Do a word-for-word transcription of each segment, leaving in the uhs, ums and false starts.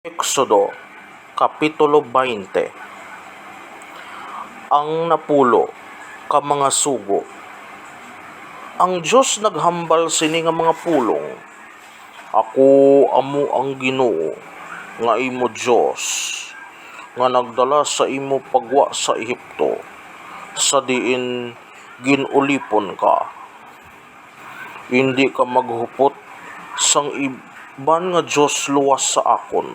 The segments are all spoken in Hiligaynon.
Exodo, Kapitulo twenty. Ang napulo ka mga sugo. Ang Dios naghambal sini nga mga pulong: Ako amo ang Ginoo nga imo Dios, nga nagdala sa imo pagwa sa Ehipto, sa diin gin-ulipon ka. Indi ka maghupot sang iban nga dios luwas sa akon.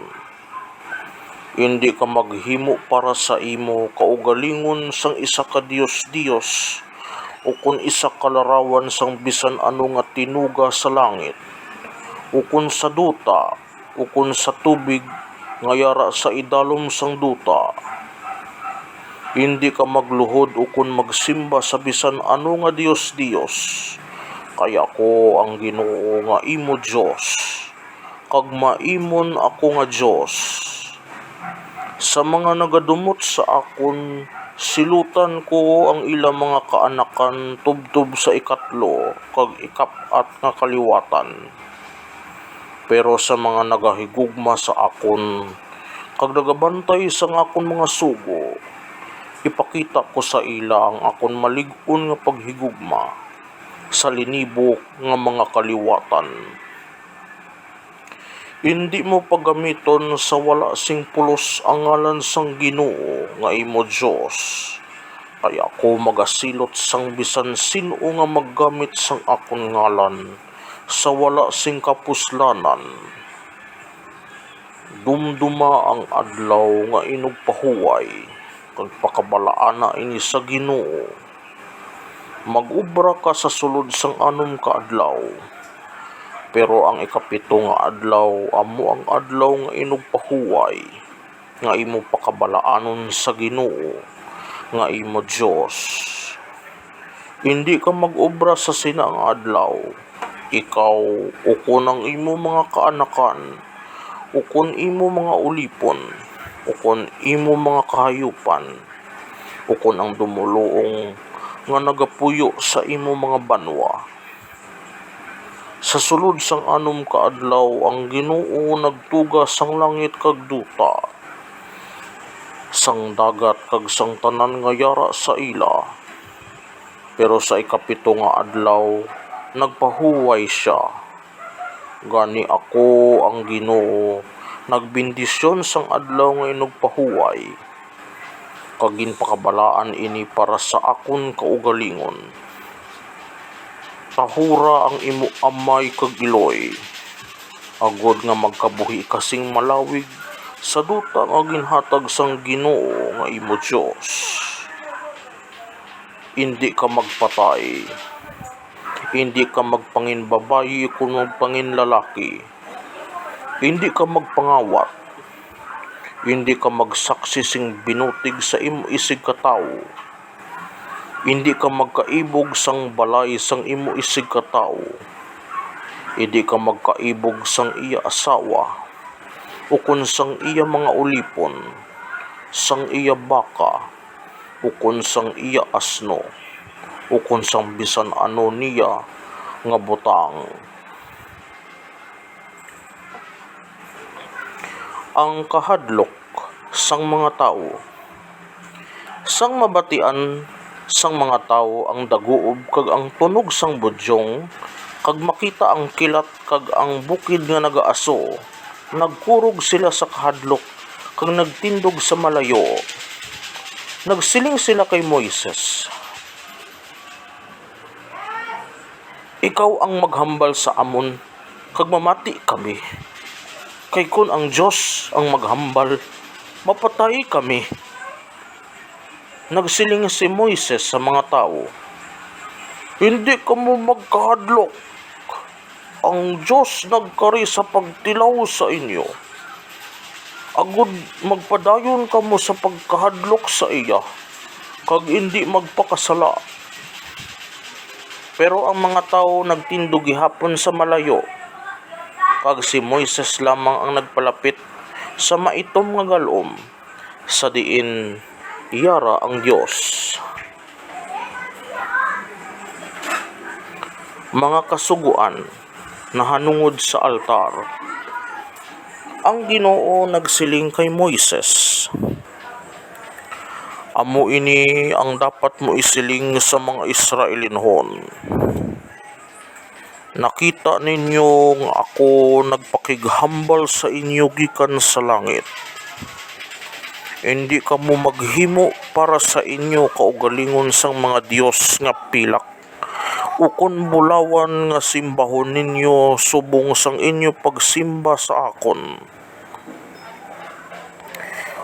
Indi ka maghimo para sa imo kaugalingon sang isa ka dios-dios, ukon isa ka larawan sang bisan ano nga tinuga sa langit, ukon sa duta, ukon sa tubig nga yara sa idalom sang duta. Indi ka magluhod ukon magsimba sa bisan ano nga dios-dios, kay ako ang Ginoo nga imo Dios, kag maimon ako nga Dios. Sa mga nagadumot sa akon, silutan ko ang ila mga kaanakan tubtob sa ikatlo kag ikap-at nga kaliwatan. Pero sa mga nagahigugma sa akon kag nagabantay sang akon mga sugo, ipakita ko sa ila ang akon malig-on nga paghigugma sa linibo nga mga kaliwatan. Indi mo pagamiton sa wala sing pulos ang ngalan sang Ginoo nga imo Dios, kay ako magasilot sang bisan sin-o nga maggamit sang akon ngalan sa wala sing kapuslanan. Dumduma ang adlaw nga inugpahuway, kag pakabalaana ini sa Ginoo. Mag-obra ka sa sulod sang anom ka adlaw, pero ang ikapito nga adlaw amo ang adlaw nga inugpahuway, nga imo pakabalaanon sa Ginoo nga imo Dios. Indi ka mag-obra sa sina nga adlaw, ikaw, ukon ang imo mga kaanakan, ukon imo mga ulipon, ukon imo mga kahayupan, ukon ang dumoluong nga nagapuyo sa imo mga banwa. Sa sulod sang anom ka adlaw ang Ginoo nagtuga sang langit kag duta, sang dagat kag sang tanan nga yara sa ila. Pero sa ikapito nga adlaw nagpahuway sia. Gani ako, ang Ginoo, nagbendisyon sang adlaw nga inugpahuway, kag ginpakabalaan ini para sa akon kaugalingon. Tahura ang imo amay kag iloy, agod nga magkabuhi ka sing malawig sa duta nga ginhatag sang Ginoo nga imo Dios. Indi ka magpatay. Indi ka magpanginbabayi kon magpanginlalaki. Indi ka magpangawat. Indi ka magsaksi sing binutig sa imo isigkatawo. Indi ka magkaibog sang balay sang imo isigkatawo. Indi ka magkaibog sang iya asawa, ukon sang iya mga ulipon, sang iya baka, ukon sang iya asno, ukon sang bisan ano niya nga butang. Ang kahadlok sang mga tawo. Sang mabatian sang mga tawo ang daguob kag ang tunog sang budyong, kag makita ang kilat kag ang bukid nga nagaaso, nagkurog sila sa kahadlok kag nagtindog sa malayo. Nagsiling sila kay Moises, "Ikaw ang maghambal sa amon, kag mamati kami. Kay kon ang Dios ang maghambal, mapatay kami." Nagsiling si Moises sa mga tawo, "Indi kamo magkahadlok. Ang Dios nagkari sa pagtilaw sa inyo, agod magpadayon kamo sa pagkahadlok sa iya, kag indi magpakasala." Pero ang mga tawo nagtindog gihapon sa malayo, kag si Moises lamang ang nagpalapit sa maitom nga galom, sa diin yara ang Dios. Mga kasugoan nahanungod sa altar. Ang Ginoo nagsiling kay Moises, "Amo ini ang dapat mo isiling sa mga Israelinhon: Nakita ninyo nga ako nagpakighambal sa inyo gikan sa langit. Indi kamo maghimo para sa inyo kaugalingon sang mga dios nga pilak, ukon bulawan nga simbahon ninyo subong sang inyo pagsimba sa akon.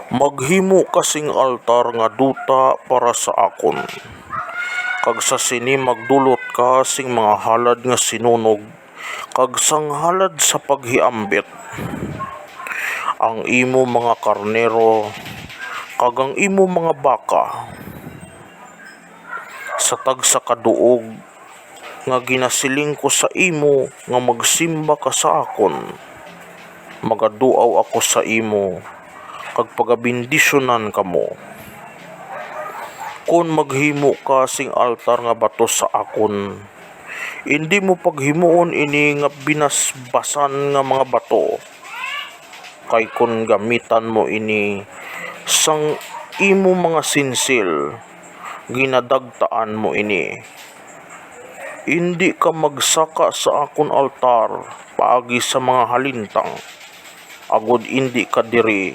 Maghimo ka sing altar nga duta para sa akon, kag sa sini magdulot ka sing mga halad nga sinunog kag sang halad sa paghiambit. Ang imo mga karnero kag ang imo mga baka, sa tagsa ka duog nga ginasiling ko sa imo nga magsimba ka sa akon, magaduaw ako sa imo, kag pagabendisyonan kamo. Kon maghimo ka sing altar nga bato sa akon, indi mo paghimuon ini nga binasbasan nga mga bato, kay kon gamitan mo ini sang imo mga sinsil, ginadagtaan mo ini. Indi ka magsaka sa akon altar paagi sa mga halintang, agod indi ka diri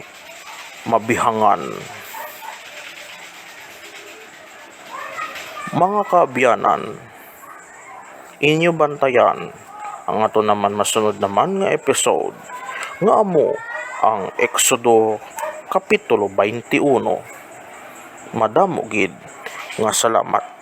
mabihangan." Mga kaabyanan, inyo bantayan ang ato naman masunod naman nga episode, nga amo ang Exodo Kapitulo twenty-one. Madamo gid nga salamat.